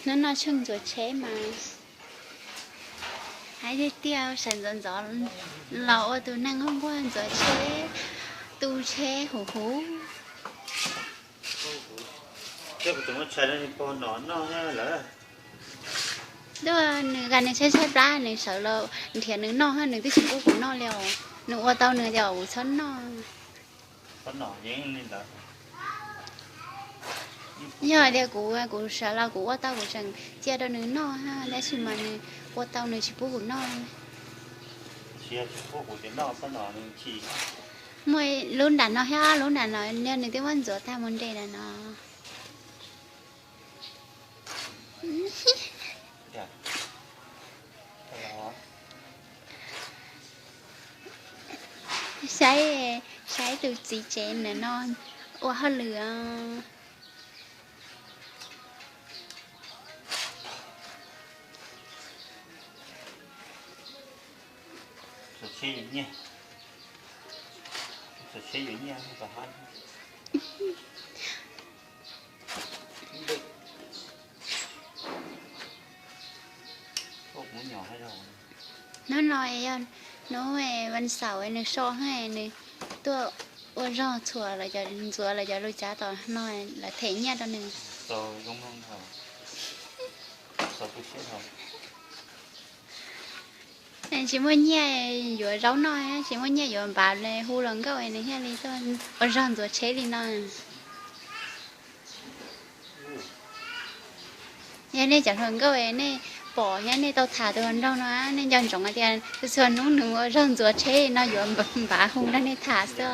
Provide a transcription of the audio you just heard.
Hnub no Tsheej ntxuav tsheb mas hais tiag tiag sawv ntxov ntxov los ua tus neeg nquag nquag ntxuav tsheb, tu tsheb huv huv. Ntuj, nws gab nws tshaib tshaib plab nws sawv los nrhiav nws noj, nws twb tsis pub kuv noj li os. Nws ua tau nws tias kuv txhob noj. Yog tias kuv, kuv sawv los kuv ua tau kuv tseem cia rau nws noj, tab sis mas nws ua tau nws tsis pub kuv noj. Muaj lub nram no thiab, lub nram no nws twb muab ntxuav tag mus nres nram no. Saib, saib tus txiv tsev ntawm no ua hauj lwm. Hnub no yog hnub vas xaum nws so, nws tuaj ua zog txhuam los cov ntxuav los cov lus cav tom no, lawv them nyiaj rau nws. Tsis muaj nyiaj yuav zaub noj, tsis muaj nyiaj yuav npav, hu los nkauj nws thiaj li tuaj ua zog ntxuav tsheb li no. Yog nej cov hluas nkauj nej pom thiab nej tau tham tus hluas nraug no, nej nco ntsoov hais tias txhua txhua hnub nws ua zog ntxuav tsheb li no yuav npav hu nrog nej tham xwb.